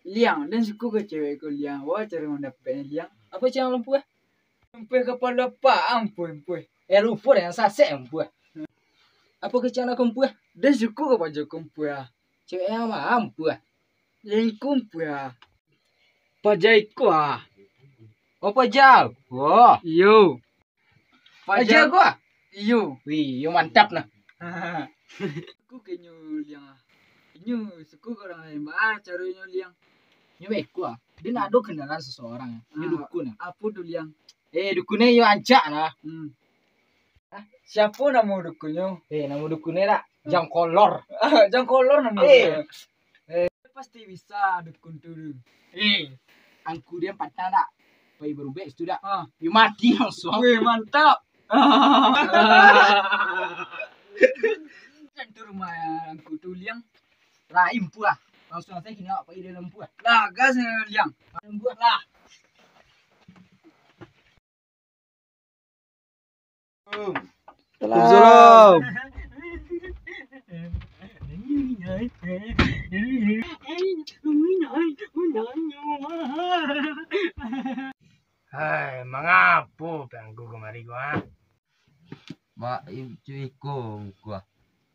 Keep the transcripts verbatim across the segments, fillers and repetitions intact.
Liang, den suko ka cewek ko, Liang. Wah, cari mandapek ni, Liang. Apo ciang lumpuah? Lumpuah kapalo apak, ampuah, ampuah. Eh, lumpuah yang sasek, ampuah. Apo ciang nak lumpuah? Den suko ka paja ko, ampuah. Cewek yang ma, ampuah? Yang ko, ampuah. Paja iko, ah. Oh, paja. Wah. Iyo. Paja ko, ah? Iyo. Wih, iyo mantap nah. Aku kenyo Liang, ah. Inyo suko ka urang lain, baa caro inyo, Liang? Inyo beko, ah. Dia nak ado kenalan seseorang. Inyo dukun, ah. Apo tu, Liang? Eh, dukun ni iyo ancak lah. Hmm. Ah, siapo namo dukunnyo? Eh, namo dukun ni dak? Jangkolor. Jangkolor namo. Eh. Eh, pasti bisa dukun tu. Eh, angku dia patah dak? Pai barubek situ dak? Ah. Yo mati langsung. Weh, mantap. Dan tu rumah angku tu, Liang. Lain puah. Langsung saja kini awak pai dalam puah. Lah, gas ni, Liang. Dalam puah lah. Salam. Hai, mangapo pangku kamari ko, ha? Mak, cuy, iko, ngku, ah.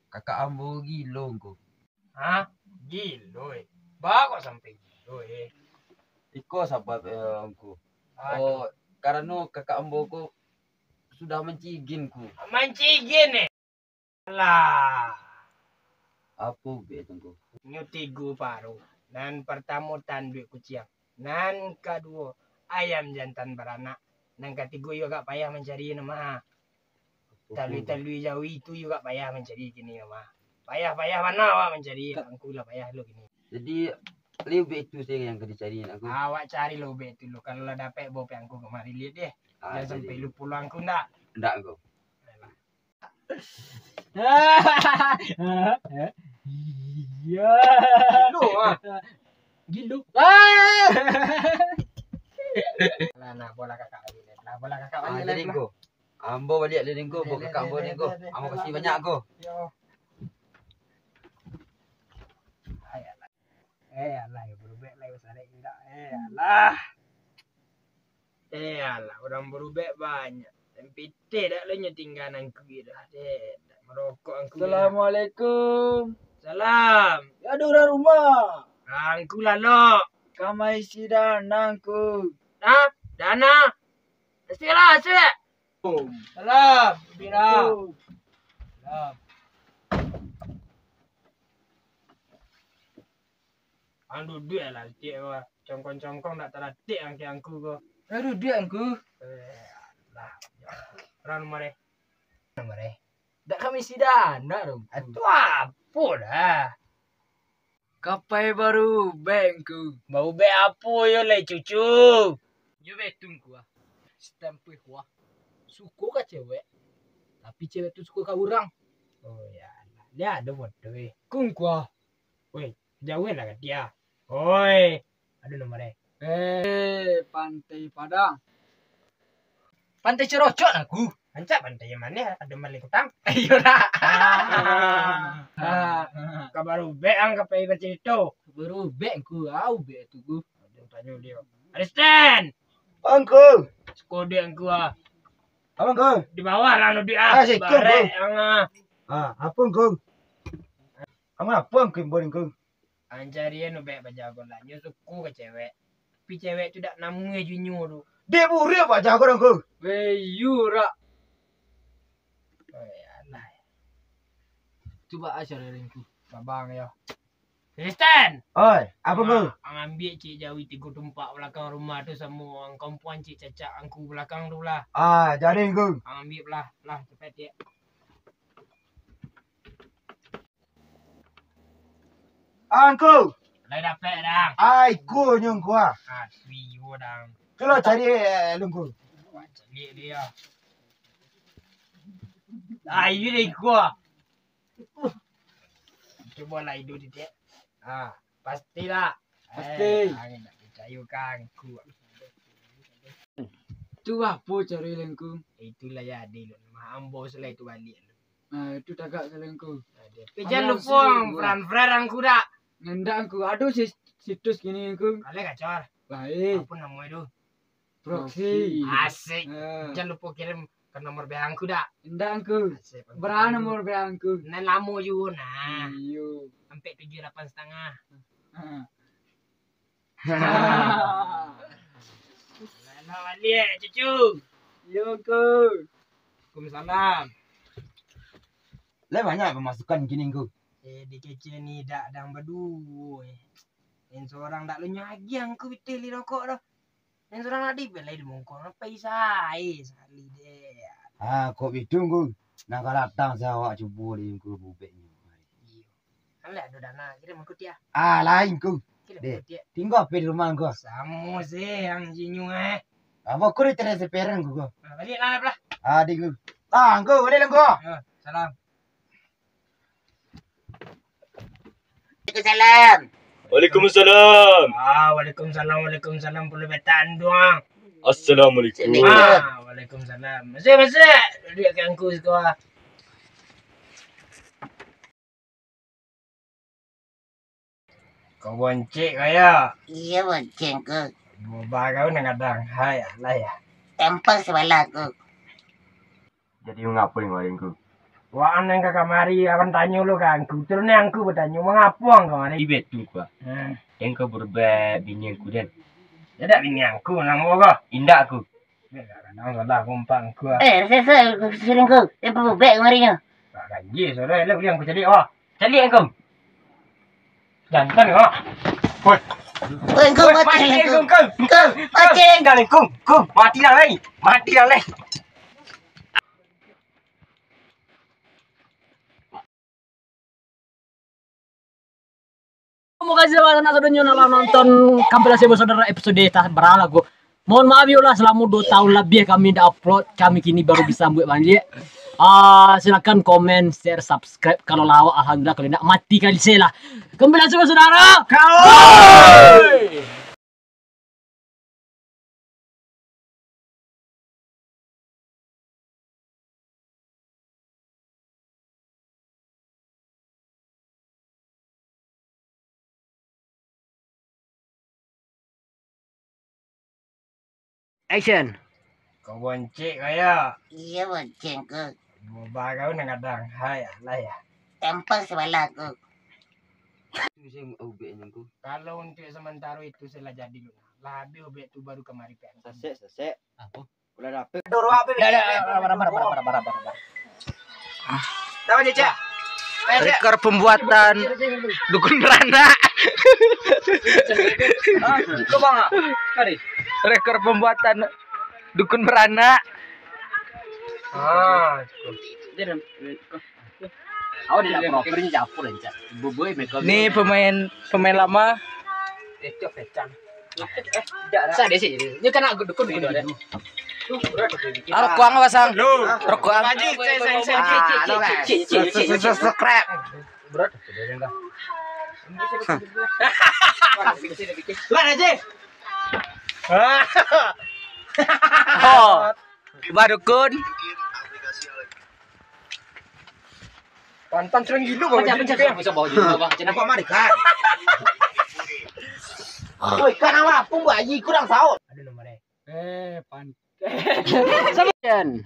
Kakak ambo gilo, ngku. Ha? Gilo, eh? Baa kok sampai gilo, eh? Iko sabab, eh, ngku. Aduh. Oh, karano kakak ambo ko sudah mancigin, ngku. Mancigin, eh? Alah. Apo ubek tu, ngku? Nyo tigo paruah. Nan partamo tanduak kuciang. Nan kaduo, ayam jantan baranak. Nan katigo, iyo agak payah mancari nyo mah. Talui-talui jawi tu iyo agak payah mancari kini nyo mah. Payah-payah bana awak mancari, angku lah payah lo kini. Jadi, lai ubek tu sajo yang ka dicari, angku. Awak cari lo ubek tu lo. Kalau lah dapek, bao pek angku kamari liek deh. Ah, jan sampai lupo lo angku ndak? Ndak, angku. Ayolah. Iya. Gilo, ah. Gilo. Ah. Lah, nah, bola kakak baliak. Lah, bola kakak baliak. Ah, jadi, lah. Ko. Ambo baliak deh, ko. Bo kakak ambo deh, ko. Ambo kasih banyak, ko. Yo. Ayolah. Eh, alah, yo, barubek lai basarek indak. Eh, alah. Eh, alah, urang barubek banyak. Tapi pitih dak lo nyo tingga nan kui dah. Deh, dak marokok angku. Assalamualaikum. Salam. Ya, ada urang rumah. Angku lalok. Kamai si Dana, angku. Hah? Dana? Asik lah, asik. Salam, Bira. Salam. Ang duduak lah, cik, wah. Congkong-congkong dak talatik ang ke angku ko. Eh, duduak angku. Eh, lah. Urang nomor eh. Nomor eh. Dak kami si Dana dong. Atu apo dah? Kapai barubek, angku. Barubek apo yo lai, cucu? Yo betu, angku, ah. Stampuih, angku, ah. Suko ka cewek, tapi cewek tu suko ka urang. Oh, ya lah. Liek ado foto, eh. Kung, angku, ah. Weh, jauah lah ka dia. Oi, ado nomor, eh. Eh, Pantai Padang. Pantai Cerocok lah, angku. Rancak pantai yang mano? Ado malai kutang. Iyo dah. Ah. Ah. Ka barubek ang ka pai bacarito. Barubek, angku. Ah, ubek tu, angku. Ado tanyo dia. Aristen! Angku. Suko dek angku, ah. Apo, angku? Di bawah lah, nudik, ah. Ah, situ, barek, angku. Ang, ah. Ah, apo, angku? Ang apo, angku, imbau, angku? Ang cari anu baik bajago lah. Nyo suko ka cewek. Tapi cewek tu dak namuah jo inyo tu. Dek buruak bajago dong ko. Weh, iyo, rak. Weh, alah. Cubo aja, Rengku. Babang yo. Kristen! Oi, apo, Ngku? Ang ambiak cik jawi tigo tumpak balakang rumah tu, samo ang kampuan cik cacak angku balakang tu lah. Ah, jadi, Ngku. Ang ambiak lah, lah, cepet, cik. Angku. Lai dapek, dang. Ai, ko nyo, Ngku, ah. Ah, suyo, dang. Cubo cari, eh, lu, Ngku. Cari dia. Ai, iyo deh, Ngku. Cubo lah iduik dikek. Ah, pasti lah. Pasti. Eh, ang indak picayo ka angku. Tu apo caro, Ngku? Itulah jadi, lu. Mah ambo selai tu baliak, lu. Ah, itu tagak salah, Ngku. Tapi jan lupo, ang pran-pran angku dak? Indak, Ngku. Aduh, sis. situs kini, Ngku? Alai gacor. Lain. Apo namo itu? Proxy. Asik. Ah. Jan lupo kirim ka nomor B A Ngku dak? Indak, Ngku. Asik, Ngku. Bara nomor B A Ngku? Nan lamo juo nah. Iyo. Ampek tujuah lapan satangah. Ah. Lah, lah baliak, cucu. Iyo, Ngku. Waalaikumsalam. Lai banyak pamasukan kini, Ngku? Eh, di kecek ni dak dang baduo, eh. Nan surang dak lunyo agiah Ngku pitih li rokok tu. Nan surang lah dibelai di mungkuang, apo isai sakali deh. Ah, kok bitu, Ngku? Nan ka datang se awak cubo di Ngku bubeknyo. Iyo. Kan lah ado dana, kirim Ngku tiah. Ah, lain, Ngku. Kirim Ngku tiah. Tingga apo di rumah, Ngku? Samo se, ang jinyo, eh. Apo, Ngku di teras seperan, Ngku? Ah, baliak lah, lah. Ah, di Ngku. Ah, Ngku, baliak lah, Ngku. Yo, salam. Waalaikumsalam. Waalaikumsalam. Ah, waalaikumsalam, waalaikumsalam, pulo batang doang. Assalamualaikum. Ah, waalaikumsalam. Masuk, masuk. Duduak ka Ngku siko. Kau boncik kau yo? Iyo, boncik, Ngku. Boba kau nan gadang. Hai, alah yo. Tampang sabalah, Ngku. Jadi, mangapo, Ngku? Wak, nan ka kamari, awan tanyo lo ka Ngku. Terus ni Ngku batanyo, mangapo Ngku kamari? Ibe tu, Ngku. Hmm. Den ka barubek bini Ngku, den. Indak bini Ngku, namo ko? Indak, Ngku. Indak, kadang salah kompak Ngku, ah. Eh, rasa-rasa, Ngku, sini, Ngku. Den barubek kamari nyo. Tak ganji, saudara. Elok bini Ngku caliak, wah. Caliak, Ngku. Jantan, wah. Woi. Woi, Ngku, woi, mati, mati, Ngku. Ngku. Ngku, mati. Tinggal, Ngku. Ngku, mati lah, lai. Mati lah, lai. Terima kasih banyak saudara nan lah nonton Kampilan Sebo Saudara episode tah baralah ko. Mohon maaf yo lah, selama dua tahun lebih kami ndak upload, kami kini baru bisa buek baliak. Ah, silakan komen, share, subscribe. Kalau lawak, alhamdulillah, kalau ndak, mati kali se lah. Kampilan Sebo Saudara. Kau. Action. Kau boncik kau yo? Iyo, boncik, Ngku. Boba kau nan gadang. Hai, alah yo. Tampang sabalah, Ngku. Itu se ubeknyo, Ngku. Kalau untuk sementaro itu se lah jadi lu. Lah abih ubek tu baru kamari, Pak. Sasek, sasek. Apo? Ulah dapek. Aduh, ruak, Beb. Dah, dah, dah, dah, dah, dah, dah, dah, dah. Tahu je, Cak. Ayo, Cak. Rekor pembuatan dukun beranak. Ah, kau bang, ah? Kari. Rekor pembuatan dukun beranak. Ah, itu. Dia dah. Awak dak proper ni, campur aja. Bubui, meko. Ni pemain, pemain lama. Kecok, kecang. Eh, dak, dak. Sa deh sih. Ni kan aku dukun gitu ada. Ah, rokok ang pasang. Rokok ang. Maju, cek, cek, cek, cek, cek, cek, cek, cek, cek. Subscribe. Berat. Lah aja. Oh. Bah dukun. Pantang serang gilo, Bang. Pecah, pecah, pecah, pecah, bawah dulu, Bang. Nampak mari, kan? Woi, kan awak pun bayi kurang saut. Aduh, nomor eh. Eh, pan-, Jan.